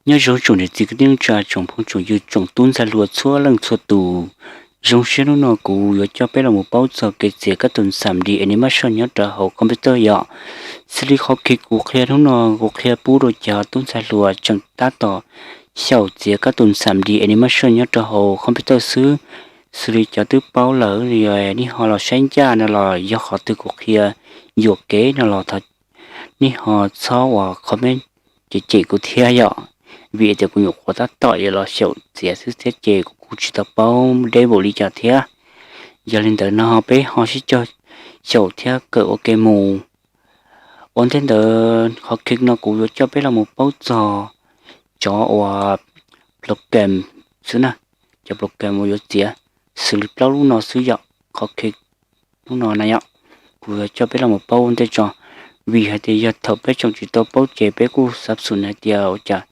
Nyob zoo tsoom niam txiv kwv tij neej tsa, tsoom phooj tsoom ywg, tsoom tub ntxhais hluas txhua leej txhua tus. Zoo siab hnub no kuv yuav coj peb los mus paub txog kev txiav kab tus xam di animation nyob rau hauv computer yom. Xws li qhov kev kuv qhia hnub no kuv qhia pub rau cov tub ntxhais hluas tseem tab tom xyaum txiav kab tus xam di animation nyob rau hauv computer xwb. Xws li cov twb paub lawm nej ho los saib ncaj no los yog qhov twg kuv qhia yuam kev no los thov nej ho txhob uas comment cem cem kuv thiab yom. Vim tias kuv nyuam qhuav tab tom yuav los xyaum txiav xwb thiab ces kuv kuj tsis tau paub deb npaum li cas thiab. Yog li ntawd no peb ho sib cog xyaum thiab kawm ua ke mus. Ua ntej ntawd qhov kev no kuv yuav coj peb los mus paub txog cov uas program xwb na, cov program uas yuav txiav xws li plaub lub no xwb yom. Qhov kev hnub no na yom, kuv yuav coj peb los mus paub ua ntej tso, vim hais tias yog thaum peb tseem tsis tau paub ces peb kuj xav xum hais tias ua cas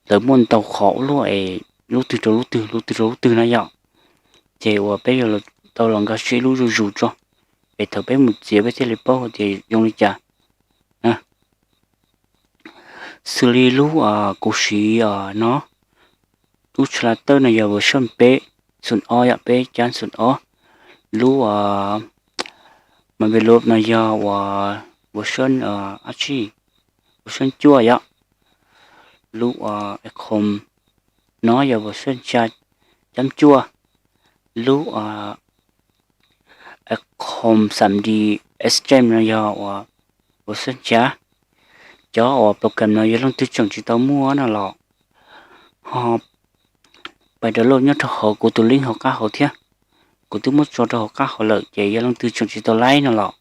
lawv muaj ntau qhov ua luaj es lub twg rau lub twg, lub twg rau lub twg na yom. Ces uas peb yuav tau los nkag siab ib lub zuj zus tso, es thaum peb mus txiav peb thiaj li paub hais tias zoo li cas. Xws li lub kuv siv no, lub Translator no yog version peb xoom ob yom, peb cab xoom ob. Lub Mavenloop no yog uas version ab tsi, version cuaj yom. Lub Acom no yog version xya cab cuaj. Lub Acom xam di Extreme no yog uas version xya. Cov uas program no yog leej twg tseem tsis tau muaj no los ho pais download nyob rau hauv kuv tus link hauv qab hauv thiab. Kuv twb muab tso rau hauv qab hauv lawm ces yog leej twg tseem tsis tau laib no los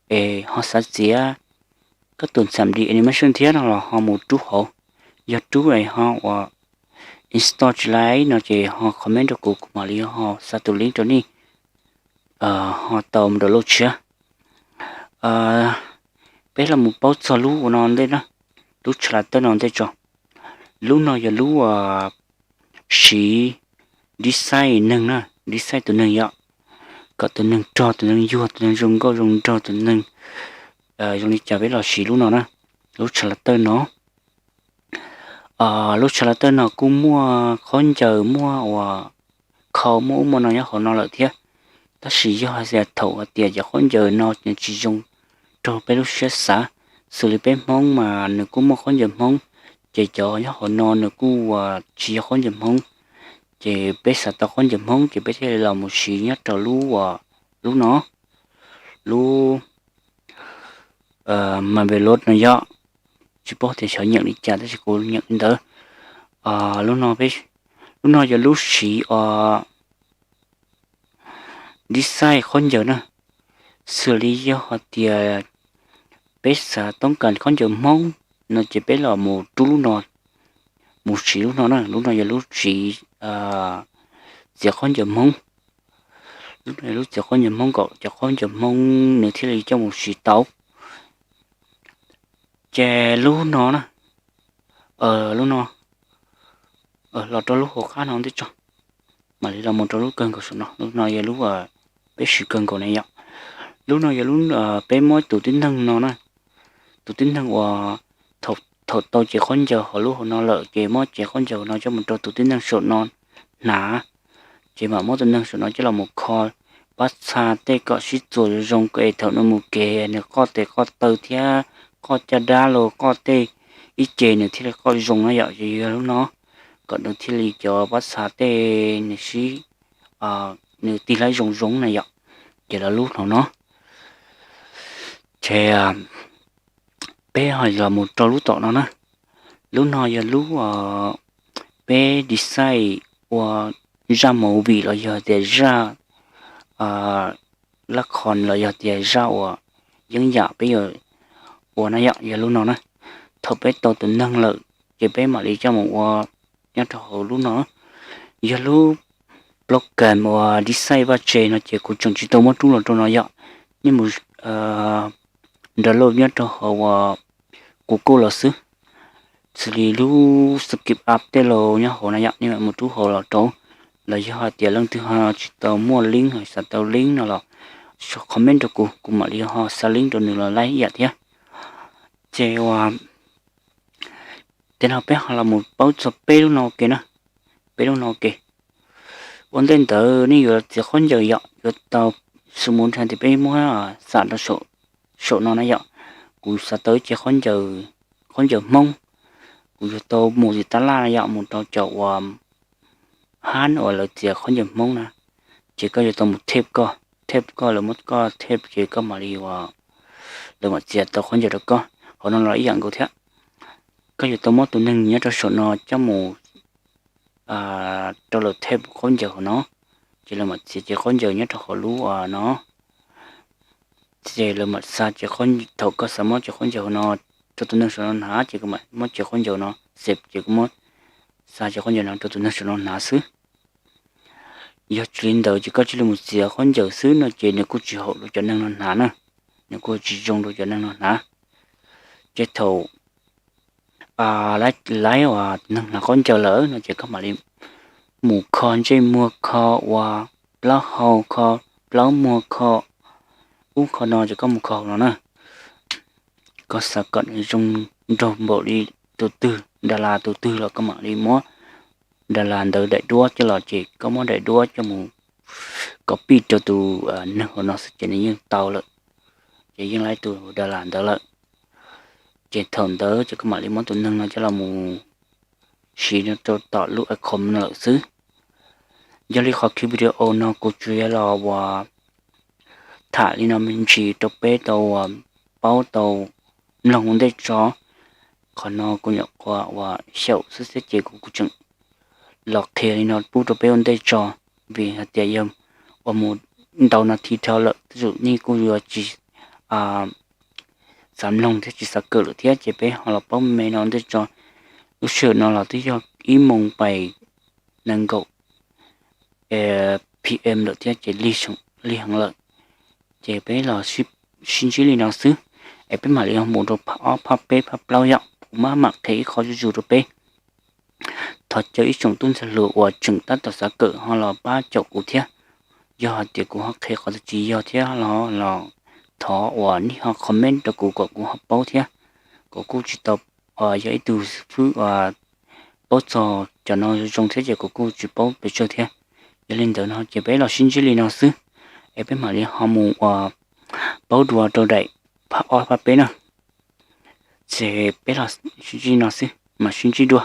es ho xav txiav kab tus xam di animation thiab no los ho mus rub hauv. Yog rub es ho uas install tsis laib no ces ho comment rau kuv, kuv mam li ho xa tus link rau nej ho tau mus download tshiab. Peb los mus paub txog lub ua no ntej na, lub Translator no ntej tso. Lub no yog lub siv design neeg na, design tus neeg yom, kom tus neeg rog, tus neeg yuag, tus neeg zoo nkauj zoo nraug, tus neeg zoo li cas peb los siv lub no na, lub Translator no. Lub Translator no kuj muaj khaub ncaws, muaj uas khau, muaj ub muaj no nyob hauv no lawm thiab. Tab sis yog hais tias thaum hais tias cov khaub ncaws no nws tsis zoo raug peb lub siab xav, xws li peb Hmoob mas nws kuj muaj khaub ncaws Hmoob, ces cov nyob hauv no nws kuj uas tsis yog khaub ncaws Hmoob, ces peb xav tau khaub ncaws Hmoob ces peb thiaj li los mus siv nyob rau lub uas lub no, lub Mavenloop no yom. Tsis paub tias xyov nyeem li cas tab sis kuv nyeem li ntawd. Lub no, lub no yog lub siv uas design khaub ncaws na. Xws li yog hais tias peb xav toob kas khaub ncaws Hmoob no ces peb los mus rub lub no, mus siv lub no na. Lub no yog lub siv txiav khaub ncaws Hmoob. Lub no yog lub txiav khaub ncaws Hmoob kom cov khaub ncaws Hmoob nws thiaj li coj mus siv tau. Ces lub no na, lub no los rau lub hauv qab no ntej tso, mam li los mus rau lub kawg nkaus saum no. Lub no yog lub peb siv kawg nkaus ne yom. Lub no yog lub peb muab tus tib neeg no na, tus tib neeg uas thaum tau cev khaub ncaws hauv lub hauv no lawm ces muab cev khaub ncaws no coj mus rau tus tib neeg saum no hnav, ces mam muab tus neeg saum no coj los mus kho pab txha tej kom sib txuas zoo zoo es thaum nws mus kev nws qoj tes qoj taw thiab qoj caj dab los qoj tej ib ce nws thiaj li qoj zoo na yom. Ces yog lub no kom nws thiaj li cov pab txha tej nws sib, nws tig laib zoo zoo na yom. Ces los lub hauv no, ces peb ho los mus rau lub tom no na. Lub no yog lub peb design ua zaj movie los yog tias zaj lab khos los yog tias zaj uas yeeb yam peb yuav ua na yom, yog lub no na. Thaum peb tau tus neeg lawm ces peb mam li coj mus ua nyob rau hauv lub no. Yog lub program uas design vaj tse no ces kuv tseem tsis tau muab rub los rau no yom. Nej mus download nyob rau hauv uas Google los xwb. Xws li lub SketchUp tej los nyob hauv na yom, nej mam mus rub hauv los rau. Los yog hais tias leej twg ho tsis tau muaj link, xav tau link no los comment rau kuv, kuv mam li ho xa link rau nws los laib ib yam thiab. Ces uas Ces no peb ho los mus paub txog peb lub no ua ke na, peb lub no ua ke. Ua ntej ntawd nej yuav txiav khaub ncaws yom, yuav tau xu mus nrha tias peb muab xam rau saum no na yom. Kuv xav tau ib ce khaub ncaws Hmoob, kuv yuav tau mus tim tab laj na yom, mus rau cov uas hab uas lawv txiav khaub ncaws Hmoob na. Ces koj yuav tau mus thej koj, thej koj, lawv muab koj thej ces koj mam li uas lawv mam txiav tau khaub ncaws rau koj. Qhov no los ib yam nkaus thiab, koj yuav tau muab tus neeg nyob rau saum no coj mus rau lawv thej khaub ncaws hauv no, ces lawv mam txiav ces khaub ncaws nyob rau hauv lub no. Ces lawv mam xa ces, thaum koj xav muab ces khaub ncaws hauv no rau tus neeg saum no hnav ces koj mam muab ces khaub ncaws no xes ces koj muab xa ces khaub ncaws no rau tus neeg saum no hnav xwb. Yog tsis li ntawd ces koj cia li mus txiav khaub ncaws xwb no ces nws kuj tsis haum rau cov neeg no hnav na, nws kuj tsis zoo rau cov neeg no hnav. Ces thaum lawv uas neeg hnav khaub ncaws lawm no ces koj mam li mus kho ntsej muag, kho uas plaub hau, kho plaub muag, kho ub kho no ces koj mus kho hauv no na. Koj xav kom nws zoo nraug npaum li tus twg, das las tus twg los koj mam li muab das las ntawd daim duab coj los ces koj muab daim duab coj mus copy rau tus neeg hauv no xwb ces nws yeej tau lawm, ces yeej laib tus das las ntawd lawm. Ces thaum ntawd ces koj mam li muab tus neeg no coj los mus siv rau tom lub icon no lawm xwb. Yog li qhov ki video no kuv tsuas yog los uas tham li no me ntsis rau peb tau uas paub tau mloog ua ntej tso. Qhov no kuv nyuam qhuav uas xyaum xwb xwb ces kuv kuj tseem los qhia li no pub rau peb ua ntej tso, vim hais tias yog uas mus ntau no thiv dhau lawm tej zaum nej kuj yuav tsis xav mloog thiab tsis xav kawm lawm thiab ces peb ho los paub me no ua ntej tso. Lub sij hawm no los twb yog ib moos pais nees nkaum pm lawm thiab ces lig heev lawm. Ces peb los sib ntsib li no xwb, es peb mam li mus rau phaj ob phaj peb phaj plaub yom, kuv mam mam qhia ib qho zuj zus rau peb. Thov caw ib tsoom tub ntxhais hluas uas tseem tab tom xav kawm ho los pab caum kuv thiab. Yog hais tias kuv ho qhia qhov twg tsis yog thiab los los thov uas nej ho comment rau kuv kom kuv ho paub thiab. Kuv kuj tsis tau yog ib tug xib fwb paub txog cov no zoo thiab ces kuv kuj tsis paub pes tsawg thiab. Yog li ntawd no ces peb los sib ntsib li no xwb, es peb mam li ho mus uas paub dua rau daim phaj ob phaj peb na. Ces peb los sib ntsib no xwb, mam sib ntsib dua.